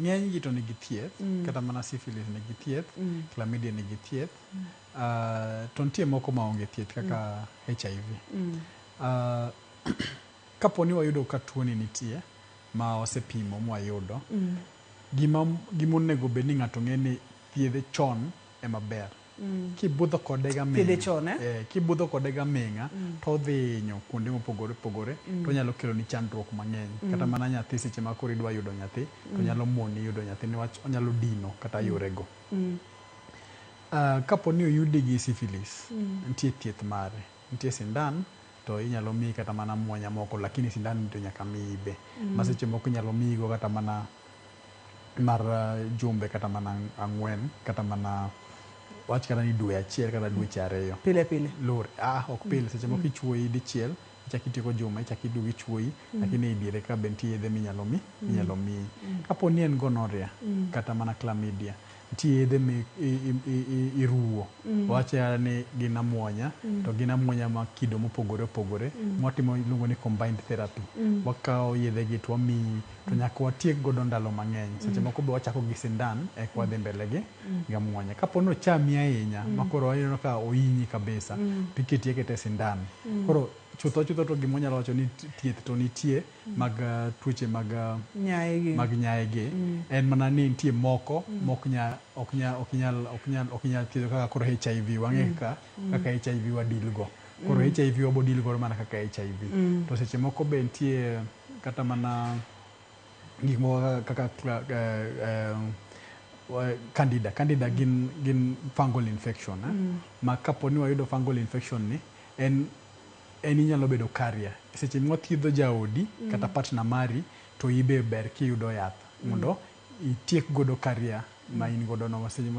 Ng'eny gi to nigi thieth, kata mana syphilis nigi thieth, chlamydia nigi thieth, to nitie moko maonge thieth kaka HIV. Kapo ni wayudo ka tuoni nitie ma wasepimo mwayudo, gima onego bed ni ng'ato ng'e ni thiedhe chon ema ber. Kibudho kode gaming'a. Thiedhe chon, eh? Eh, kibudho kode gaming'a to odhi hinyo kuonde mopogore opogore to onyalo keloni chandruok mang'eny. Kata mana nyathi seche ma koro idwa yudo nyathi to nyalo moni yudo nyathi niwach onyalo dino kata yorego. Kapo ni oyudi gi syphilis, nitie thieth mare. Nitie sindan to inyalo miyi kata mana muonya moko lakini sindan to nyaka miyi be. Ma seche moko inyalo miyigo kata mana mar jumbe kata mana 4 kata mana wach kata ni dwe achiel kata dweche 2. Pile pile. Lur, ok pile, seche moko ichuoyi dichiel, ichak itieko juma, ichak iduogo ichuoyi, lakini e diere ka be nitie yedhe minyalo mi, minyalo miyi. Kapo ni en gonorrhea kata mana chlamydia, nitie yedhe mi iruwo. Wache ni gin amuonya, to gin amuonya ma kido mopogore opogore, mwatimo iluongo ni combined therapy. Wakawo yedhe gi to wamiyi, to nyaka watiek godo ndalo mang'eny. Seche moko be wachako gi sindan eka wadhi mbele gi gamuonya. Kapo ni ochami ahinya, ma koro waneno ka ohinyi kabisa, to iketi aketa e sindan. Koro chutho chutho to gima wanyalo wacho ni thieth to nitie mag tuoche mag nyaye nyaye gi. En mana ni nitie moko mok nya ok nya ok nyal ok nyal ok nyal thiedho kaka koro HIV wang'e kaka kaka HIV wa deal go. Koro HIV wabo deal godo mana kaka HIV. To seche moko be nitie kata mana gik moko kaka candida. Candida gin fungal infection, Ma kapo ni wayudo fungal infection ni en inyalo bedo carrier. Seche mwathiedho jaodi kata partner mari to ibe ber kiyudo yath mondo itiek godo carrier ma in godo no seche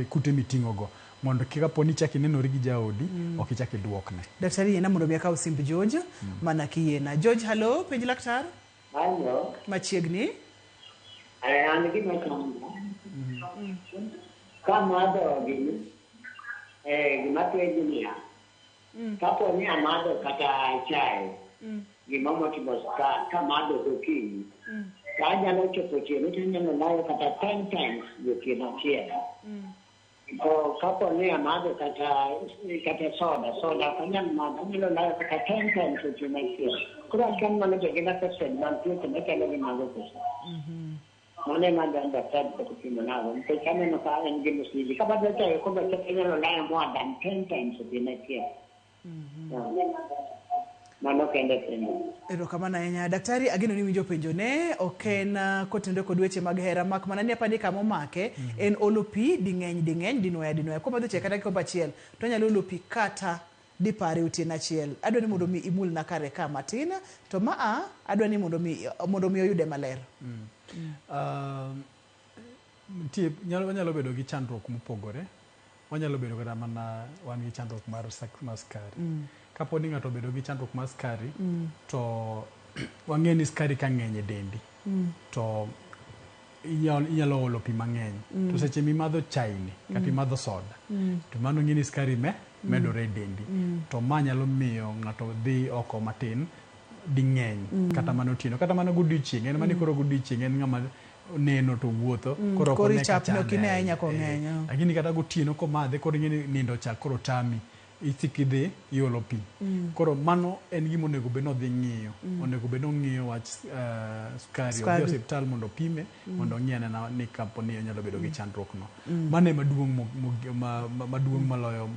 kute miting'o go mondo kik kapo ni ichak inenori gi jaodi ok ichak iduokne. Daktari yiena mondo mi akaw simb George mana kiyiena. George, hello, penj laktar. Hello. Machiegni. An gima chanda. Kamadho gini, gima penjo niya, kapo ni amadho kata chae, gima motimo sukar, kamadho gokinyi, to anyalo chopo otieno to anyalo layo kata 10 times gotieno achiel. To kapo ni amadho kata soda, soda ok anyal madho, anyalo layo kata 10 times otieno achiel. Koro akia ni mano be gin affected mag tuoche machalo gi mago koso. Mano ema dwaro daktari pok opimo nago, nikech aneno ka en gima osili. Kamadho chae okombe achiel anyalo layo more than 10 times otieno achiel. Mano kende penjo. Erokamano ahinya. Daktari, ageno ni iwinjo penjo ne, ok en kotenore kod weche mag hera mak mana ni apani kama omake en olo pi ding'eny ding'eny dinwoya dinwoya. Komadho chae kata kikombe achiel to onyalo olo pi kata dipare otieno achiel. Adwa ni mondo mi imulna kare ka matin, to maa adwa ni mondo mi oyude maler. Nitie wanyalo bedo gi chandruok mopogore. Wanyalo bedo kata mana wan gi chandruok mar sukari. Kapo ni ng'ato obedo gi chandruok mar sukari, to wang'e ni sukari ka ng'eny e dendi, to inyalo olo pi mang'eny. To seche mimadho chai ni kata imadho soda, to mano ng'e ni sukari medore e dendi. To ma nyalo miyo ng'ato dhi oko matin ding'eny, kata mana otieno, kata mana godiochieng'. En mana koro godiochieng' en ng'ama neno to wuotho, koro ok Koro one ka ichapni ok chande ine ahinya ahinya. kong'eny. Lakini kata gotieno komadhe koro ing'e ni nindo cha koro tami, isik idhi iolo pi. Koro mano en gima onego bed ni odhi ng'iyo. Onego bed ni ong'iyo wach sukari, odhi osiptal mondo opime, mondo ong'i anena ni kapo ni onyalo bedo gi chandruok no. Mano ema duong' maduong' maloyo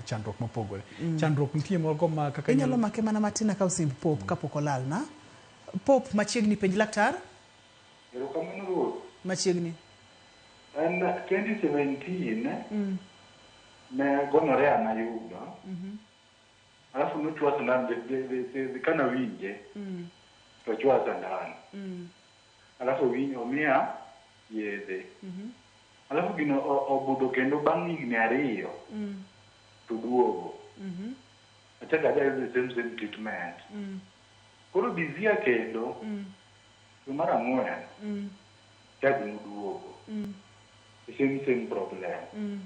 chandruok mopogore. Chandruok nitie moko ma kaka inyalo make mana matin akaw simb Pop kapok olalna. Pop machiegni, penj laktar. Erokamano Ruoth. Machiegni. En 2017 ne gonorrhea nayudo. Alafu nochwoya sandan kana winje to chwoya sandan. Alafu omiya yedhe. Alafu gino obudho kendo bang' higni 2 to duogo. Achako aja the same treatment. Koro this year kendo dwe mar 4 chak noduogo. The same problem.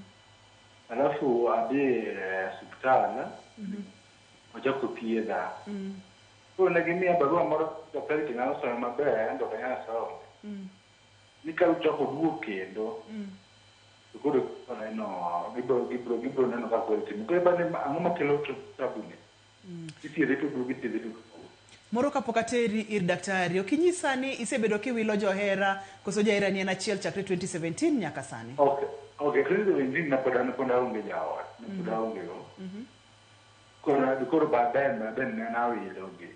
Alafu adhi e osiptal ochako thiedha. Koro ne gimiya barua moro daktari to nyalo some maber anto ok anyal some. Ni ka ochako oduogo kendo to koro neno gibiro neno kaka koro itimo. Koro ipani ang'o makelo tabu ni? Ithiedhe to oduogo, ithiedhe to oduogo. Moro kapok ateri ir daktari, ok inyisa ni isebedo kiwilo johera koso jaherani en achiel chakre 2017 nyaka sani? Okay. Okay, 2017 ne pod an pod aonge jaot, ne pod aonge go. Koro baadaye ne nawilo gi.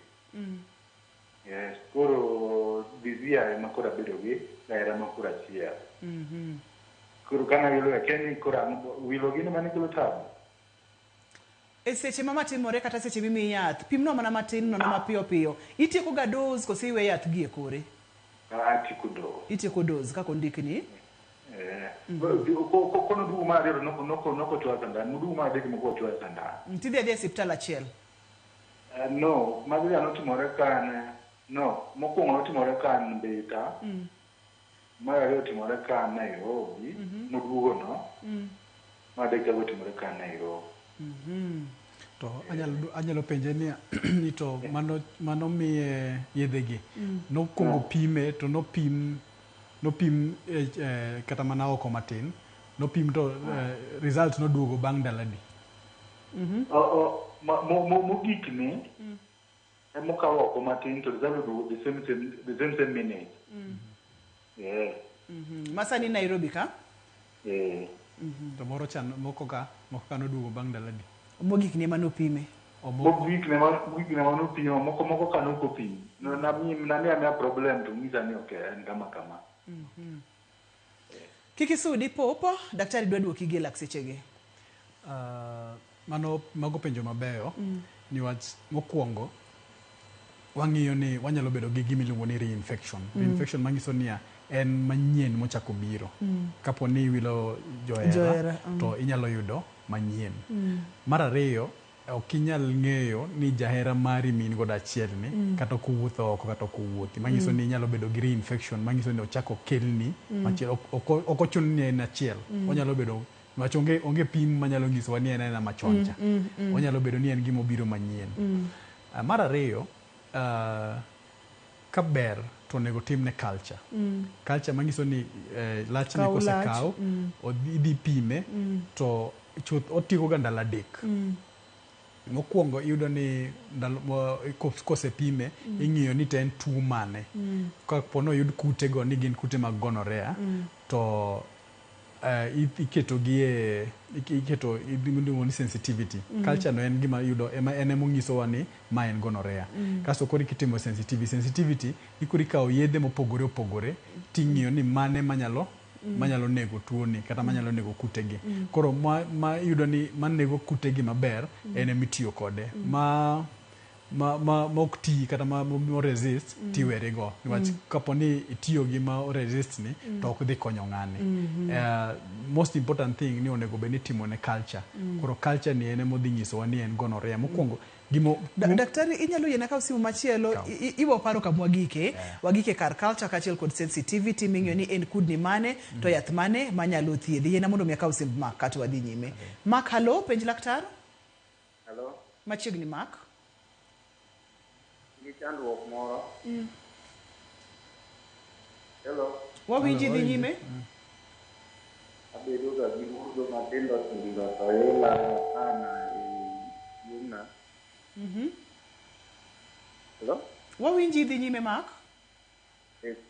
Yes, koro this year ema koro abedo gi jahera ma koro achiel. Koro kana wilo akia ni koro wilo gino mane kelo tabu. E seche ma matimore kata seche mimiyi yath, pimnwa mana matin nono mapiyo piyo. Itieko ga dose koso iwe yath gi e kore? Atieko dose. Itieko dose kaka ondikni. Eh. Kono duogo mar ariyo to nokochwoya sandan, noduogo mar adek ema kochwoya sandan. Tidhi adhiya e osiptal achiel. No, mago ja notimore ka an, no, mokwongo notimore ka an Mbita, mar ariyo otimore ka an Nairobi, moduogo no, mar adek chako otimore ka an Nairobi. To anyalo penje ni to mano miye yedhegi. Nokwongo pime to nopim kata mana oko matin. Nopim to result noduogo bang' ndalo adi? Mogik ni emokawo oko matin to result oduogo the same minute. Yeah. Masani Nairobi ka? Yeah. To moro chan moko ka noduogo bang' ndalo adi? Mogik ni ema nopime. Mogik ne manopimo, moko ka nokopim. Namiya problem to ng'isa ni ok en kama kama. Kik isudi popo, daktari dwa duoki gi e lak sechegi. Mano mago penjo mabeyo niwach mokwongo wang'iyo ni wanyalo bedo gi gima iluongo ni reinfection. Reinfection manyiso niya en manyien mochako biro. Kapo ni iwilo johera to inyalo yudo manyien. Mar ariyo, ok inyal ng'eyo ni jahera mari min godo achiel ni kata ok owuotho oko kata ok owuothi. Manyiso ni inyalo bedo gi reinfection, manyiso ni ochako kelni machielo. Ok ochuno ni en achiel. Onyalo bedo niwach onge pim manyalo nyisowa ni en aena machon cha. Onyalo bedo ni en gima obiro manyien. Mar ariyo, ka ber to onego timne culture. Culture manyiso ni lachne kosekaw, idhi pime to chuth otieko ga ndalo 3. Mokwongo iyudo ni ndalo kosepime ing'iyo ni to en tuo mane. Kapo ni oyud kutego ni gin kute mag gonorrhea, to iketo gi e iketo iluongo ni sensitivity. Culture no en gima yudo ema en emonyisowa ni ma en gonorrhea. Kasto koro kitimo sensitivity ikoro ikawo yedhe mopogore opogore ting'iyo ni mane manyalo nego tuoni kata manyalo nego kutegi. Koro ma iyudo ni manego kutegi maber en emitiyo kode. Ma ok ti kata ma resist tiwere go. Niwach kapo ni itiyo gi ma resist ni to ok dhi konyo ng'ani. Most important thing ni onego bed ni itimo ne culture. Koro culture ni en emodhi nyisowa ni en gonorrhea. Mokwongo Daktari, inyalo yiena kawo simu machielo, ibo paro kama wagike. Wagike kar culture kaachiel kod sensitivity ming'iyo ni en kudni mane to yath mane manyalo thiedhi. Yiena mondo mi akaw simb Mark kato wadhi nyime. Mark, hello, penj laktar. Hello. Machiegni Mark. Gi chandruok moro. Hello. Wawinji dhi nyime. Abedo ga gi mudho matindo tindo to ila sana e yuna. Hello? Wawinji dhi nyime Mark.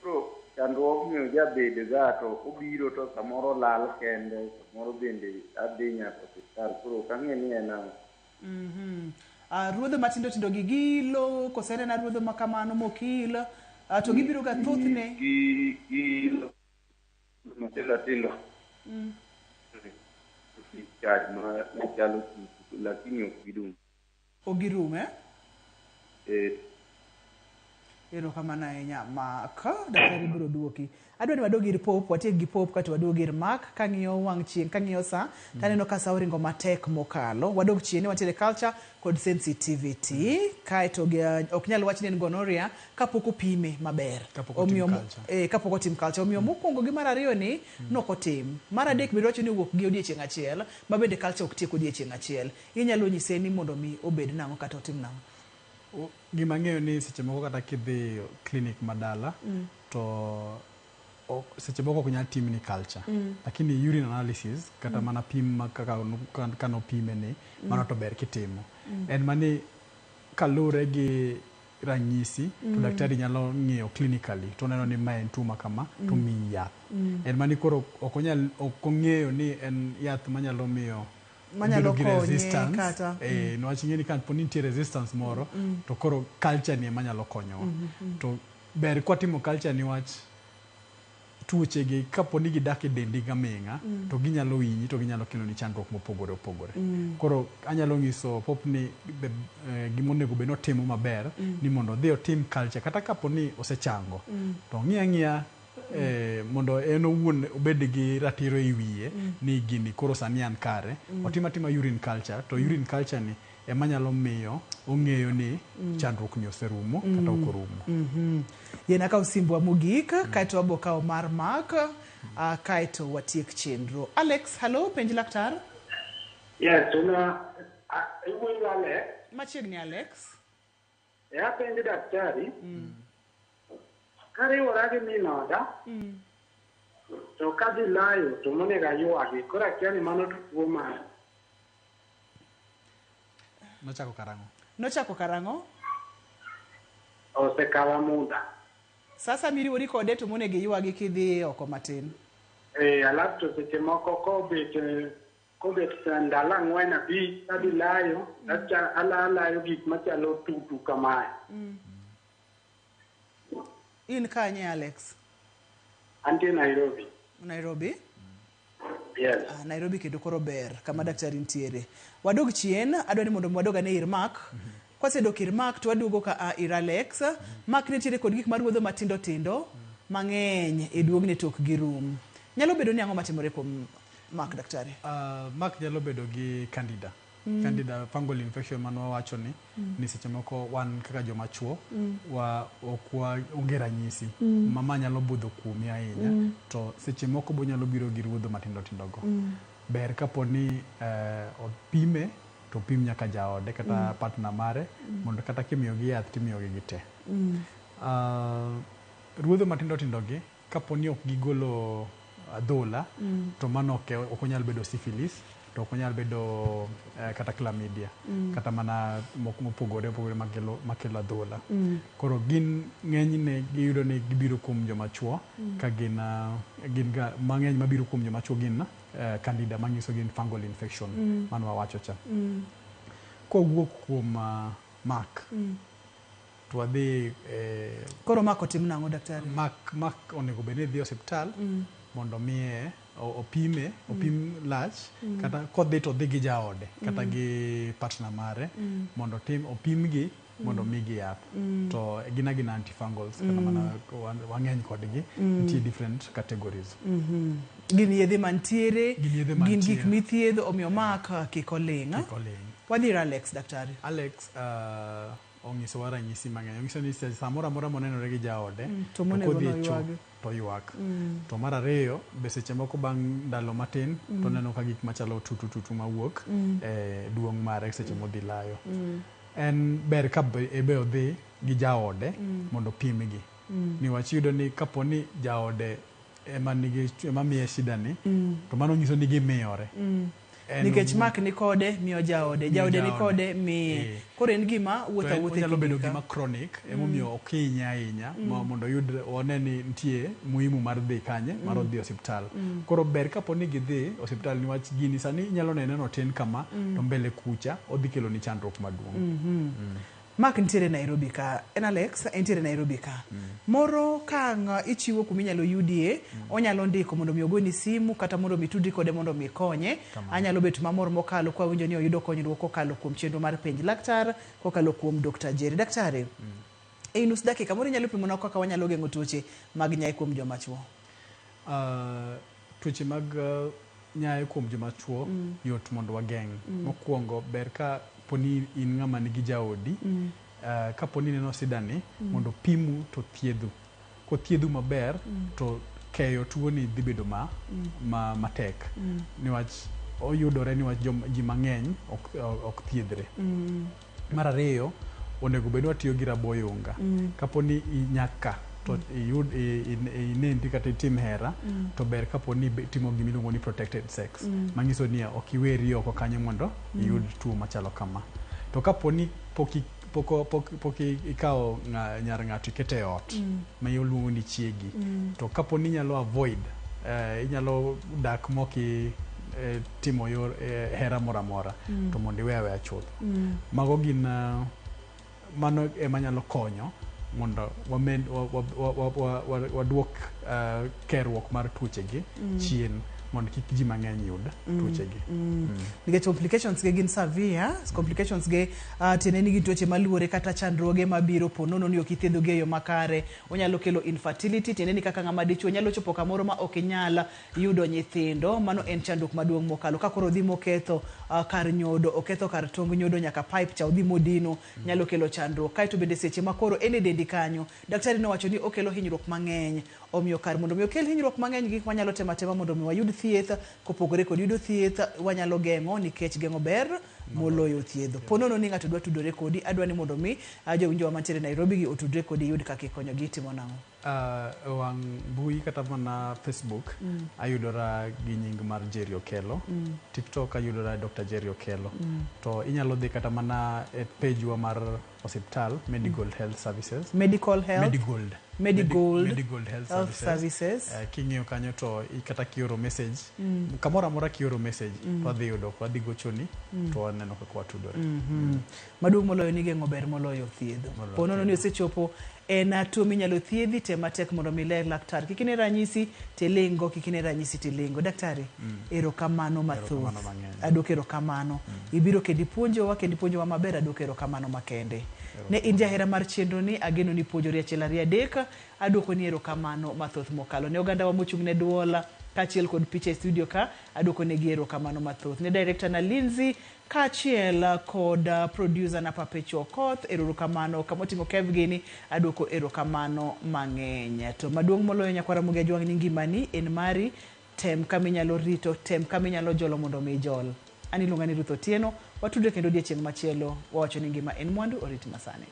Koro chandruok ni jabedo ga to obiro to samoro lal kende, samoro bende adhi nyaka osiptal. Koro ok ang'e ni en ang'o. Ruodho matindo tindo gi gilo, koso en ruodho ma kamano mokil, to gibiro ga thothne. Gi matindo tindo. Chad ma chalo lakini ok gidum. Ok girum, eh? Erokamano ahinya Mark. Daktari biro duoki. Adwa ni wadog ir Pope, watiek gi Pope kato wadog ir Mark. Kang'iyo wang' chieng', kang'iyo sa, taneno ka sa oringo matek mokalo. Wadog chien, wantiere culture kod sensitivity. Kaeto ok nyal wach ni en gonorrhea kapok opime maber. Kapok otim culture. Kapok otim culture. Omiyo mokwongo gi mar ariyo ni nok otim. Mar adek bende wacho ni owuok gi odiechieng' achiel, ma bende culture ok tiek odiechieng' achiel. Inyalo nyise ni mondo mi obed nang'o kata otim nang'o? Gima ang'eyo ni seche moko kata kidhi clinic madala to seche moko ok nyal timni culture. Lakini urine analysis kata mana pim ma kaka kanopime ni mano to ber kitimo. En mani kalure gi ranyisi to daktari nyalo ng'iyo clinically to oneno ni mae en tuo ma kama to omiyi yath. En mani koro ok onyal ok ong'eyo ni en yath manyalo miyo Manyalo obedo gi konye resistance. kata. Eh, niwach ing'e ni ka po ni nitie resistance moro to koro culture ni ema nyalo konyowa. To ber kwatimo culture niwach tuoche gi kapo ni gidak e dendi gaming'a to ginyalo hinyi to ginyalo keloni chandruok mopogore opogore. Koro anyalo nyiso Pop ni be, gimonego bed ni otimo maber ni mondo odhi otim culture kata kapo ni osechango to ong'i ang'iya mondo en owuon obed gi ratiro e wiye ni gini koro sani an kare. Otim atima urine culture to urine culture ni ema nyalo miyo ong'eyo ni chandruok ni oserumo kata ok orumo. Yien akaw simbwa mogik kaeto wabo kawo mar Mark kaeto watiek chenro. Alex, hello, penj laktar. Yes, una iwuoyo Alex. Machiegni Alex. E apenjo daktari. Kariwora gi min oda, to kadhi layo to monego aywagi. Koro akia ni mano to tuo mane. Nochako karang'o? Nochako karang'o? Osekawa muda. Sasa miriwori kode to monego iywagi kidhi oko matin. Eh, alafu to seche moko kobet kobet ndalo 4 5 adhi layo, alayo gik machalo tutu kamae. In kanye Alex? Antie Nairobi. Nairobi? Yes. Nairobi kendo koro ber kama daktari nitiere. Wadog chien, adwa ni mondo wadog ane ir Mark. Kwasedok ir Mark to waduogo ka ir Alex. Mark nitiere kod gik maruodho matindo tindo mang'eny e duong'ne tok gi rum. Nyalo bedo ni ang'o matimore kuom Mark daktari? Mark nyalo bedo gi candida. Candida fungal infection mane wawacho ni ni seche moko wan kaka joma chuo wa ok onge ranyisi mama nyalo budho kuomi ahinya to seche moko bo nyalo biro gi ruodho matindo tindo go. Ber kapo ni opime to opim nyaka jaode kata partner mare mondo kata kimiyogi yath timiyogi gi te. Ruodho matindo tindo gi kapo ni ok gigolo adhola to mano ok onyal bedo syphilis to ok onyal bedo kata chlamydia kata mana moko mopogore opogore makelo adhola. Koro gin ng'enyne giyudo ni gibiro kuom joma chuo ka gin ga mang'eny mabiro kuom joma chuo gin candida manyiso gin fungal infection mano wawacho cha. Kowuok kuom Mark to wadhi Koro Mark otim nang'o daktari? Mark onego bed ni dhi e osiptal mondo miye opime opim lach kata kodhi to odhi gi jaode kata gi partner mare mondo opimgi mondo migi yath. To gin agina antifungals kata mana wang'eny kodgi nitie different categories. Gin yedhe mantiere, gin gik mithiedho, omiyo Mark kik oling'. Wadhi ir Alex daktari. Alex onyisowa ranyisi mang'eny. Onyiso ni samoro amora monenore gi jaode to kodhi e cho to ywak. To mar ariyo be seche moko bang' ndalo matin to oneno ka gik machalo tutu tutu mawuok e duong' mare seche modhi layo. En ber ka be odhi gi jaode mondo opimgi. Niwach iyudo ni kapo ni jaode ema miye shida ni to mano nyiso ni gimiyore. Nikech Mark ni kode miyo jaode, jaode ni kode miye. Koro en gima wuotho awuotha. Onyalo bedo gima chronic emomiyo ok hinye ahinya mondo oyud one ni nitie muhimu mar dhi kanye mar odhi osiptal. Koro ber kapo ni gidhi osiptal niwach gini sani inyalo nene notin kama to mbele kucha odhi kelo ni chandruok maduong'. Mark nitiere Nairobi ka, en Alex entiere Nairobi ka. Moro ka ichiwo kuma inyalo yudie, onyalo ndiko mondo mi ogoni simu kata mondo mi tudri kode mondo mi konye. Anyalo bet mamor mokalo kwa winjo ni oyudo konyruok kokalo kuom chenro mar penj laktar, kokalo kuom Dr. Jerry. Daktari, e nus dakika moro inyalo pimonwa kaka wanyalo geng'o tuoche mag nyae kuom joma chuo? Tuoche mag nyae kuom joma chuo yot mondo wageng'. Mokwongo ber ka poni in ng'ama nigi jaodi, kapo ni ineno sida ni mondo pimu to thiedhu. Kothiedhu maber to keyo tuo ni dhi bedo matek. Niwach oyudore niwach ji mang'eny ok thiedhre. Mar ariyo, onego bed ni watiyo gi raboyunga. Kapo ni nyaka to iyud inendi kata itim hera to ber kapo ni timo gima iluongo ni protected sex. Manyiso ni ok iweri oko kanyo mondo iyud tuo machalo kama. To kapo ni pok pok pok pok ikawo nyar ng'ato ikete e ot ma iluongo ni chiegi, to kapo ni inyalo avoid, inyalo dak moki timo yor hera moro amora, to mondo iwe aweya chuth. Mago gin mano ema nyalo konyo mondo wamed waduok kerruok mar tuochegi chien, mondo kik ji mang'eny yud tuochegi. Nikech complications ge gin severe complications ge, tiende ni gin tuoche maluore kata chandruoge mabiro po nono ni ok ithiedho gi e yo makare. Onyalo kelo infertility, tiende ni kaka ng'ama dichuo nyalo chopo kamoro ma ok inyal yudo nyithindo. Mano en chandruok maduong' mokalo ka koro odhi moketho kar nyodo, oketho kar tong nyodo, nyaka pipe cha odhi modino, nyalo kelo chandruok. Kaeto bende seche ma koro en e dendi kanyo, daktari nowacho ni okelo hinyruok mang'eny. Omiyo kar mondo mi okel hinyruok mang'eny, gik wanyalo temo atema mondo mi wayud thieth. Kopogore kod yudo thieth, wanyalo geng'o, nikech geng'o ber moloyo thiedho. Po nono ni ng'ato dwa tudore kodi, adwa ni mondo mi jowinjowa mantiere Nairobi gi otudre kodi, yud kaka ikonyogi, timo nang'o? E wang' mbui kata mana Facebook, ayudora gi nying mar Jerry Okello. TikTok ayudora Dr. Jerry Okello. To inyalo dhi kata mana e page wa mar osiptal, Medigold Health Services. Medical Health. Medigold. Medigold. Medigold Health Health Services. Services. King'iyo kanyo to kata kioro message, kamoro amora kioro message, to wadhi yudo, wadhi gochoni, to waneno kaka watudore. Maduong' moloyo ni geng'o ber moloyo thiedho. Moloyo. Po nono ni osechopo en tuo minyalo thiedhi, tem matek mondo mi ler laktar. Kik ine ranyisi tilingo, kik ine ranyisi tilingo. Daktari, erokamano mathoth. Erokamano mang'eny. Aduoko erokamano. Ibiro kendo ipuonjowa maber, aduoko erokamano makende. Ne in jahera mar chenro ni, ageno ni puonjori achiel ariyo adek, aduoko ni erokamano mathoth mokalo. Ne ogandawa mochung' ne duol kaachiel kod picha e studio ka, aduoko negi erokamano mathoth. Ne director na Lindsay kaachiel kod producer na Perpetual Okoth, erokamano. Kamoting'o Kev gini, aduoko erokamano mang'eny. To maduong' moloyo, nyakwara Ramogi Ajwang', ni ngimani en mari, tem kama inyalo rito, tem kama inyalo jolo mondo mi ijol. An iluonga ni Ruth Otieno, watudre kendo odiechieng' machielo, wawacho ni ngima en mwandu, orit masani.